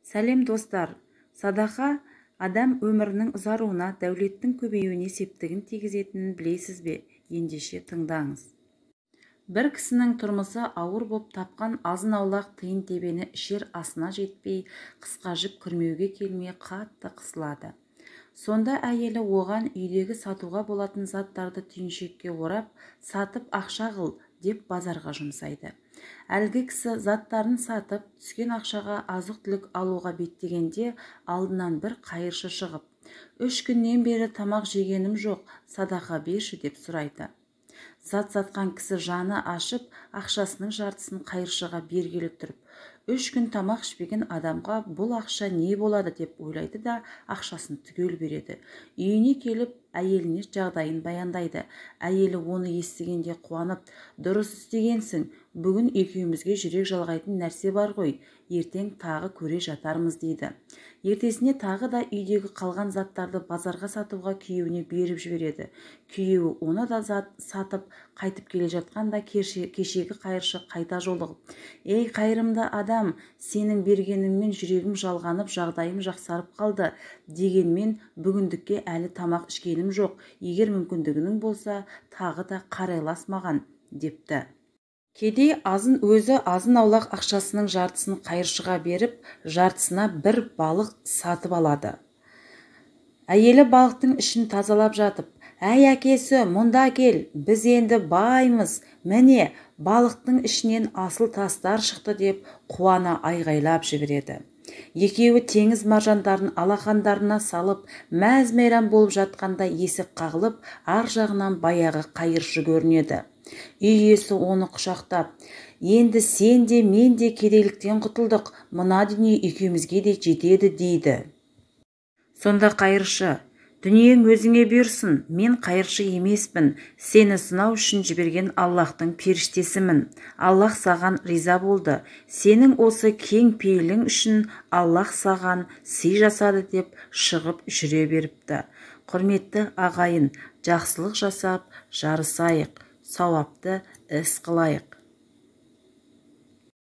Сәлем, достар! Садақа адам өмірінің ұзаруына, дәулеттің көбеюіне септігін тигізетінін білесіз бе? Ендеше тыңдаңыз. Бір кісінің тұрмысы ауыр боп, тапқан азын-аулақ тиын-тебені ішер асына жетпей, қысқа жіп күрмеуге келмей қатты қысылады. Сонда әйелі оған үйдегі сатуға болатын заттарды түйіншекке орап, сатып ақша қыл деп базарға жұмсайды. Әлгі кісі заттарын сатып, түскен ақшаға азық-түлік алуға беттегенде алдынан бір қайыршы шығып, 3 күннен бері тамақ жегенім жоқ, садақа берші деп сұрайды. Зат сатқан кісі жаны ашып, ақшасының жартысын қайыршыға бергелі тұрып, 3 күн тамақ ішпеген адамға бұл ақша не болады деп ойлайды да ақшасын түгел береді. Үйіне келіп, әйеліне жағдайын баяндайды. Әйелі оны естігенде қуанып, дұрыс істегенсің, бүгін екеумізге жүрек жалғайтын нәрсе бар ғой, ертең тағы көре жатармыз дейді. Ертесіне тағы да үйдегі қалған заттарды базарға сатуға күйеуіне беріп жібереді. Күйеуі оны да зат сатып, қайтып келе жатқанда кешегі қайыршы қайта жолығып, «Ей, қайырымды адам, сенің бергеніңмен жүрегім жалғанып, жағдайым жақсарып қалды, дегенмен бүгіндікке әлі тамақ ішкенім жоқ, егер мүмкіндігінің болса, тағы да қарайлас маған», депті. Кедей азын өзі азын-аулақ ақшасының жартысын қайыршыға беріп, жартысына бір балық сатып алады. Әйелі балықтың ішін тазалап жатып, «Әй, әкесі, мұнда кел, біз енді баймыз, міне, балықтың ішінен асыл тастар шықты» деп қуана айғайлап жібереді. Екеуі теңіз маржандарын алақандарына салып, мәз-мейрам болып жатқанда есік қағылып, ар жағынан баяғы қайыршы көрінеді. Үй иесі оны құшақтап, «Енді сен де, мен де кедейліктен құтылдық, мына дүние екеумізге де жетеді» дейді. Сонда қайыршы, «Дүниең өзіңе бұйырсын, мен қайыршы емеспін, сені сынау үшін жіберген Аллаһтың періштесімін. Аллаһ саған риза болды, сенің осы кең пейілің үшін Аллаһ саған сый жасады» деп шығып жүре беріпті. Құрметті ағайын, жақсылық жасап, жарысайық, сауапты іс қылайық.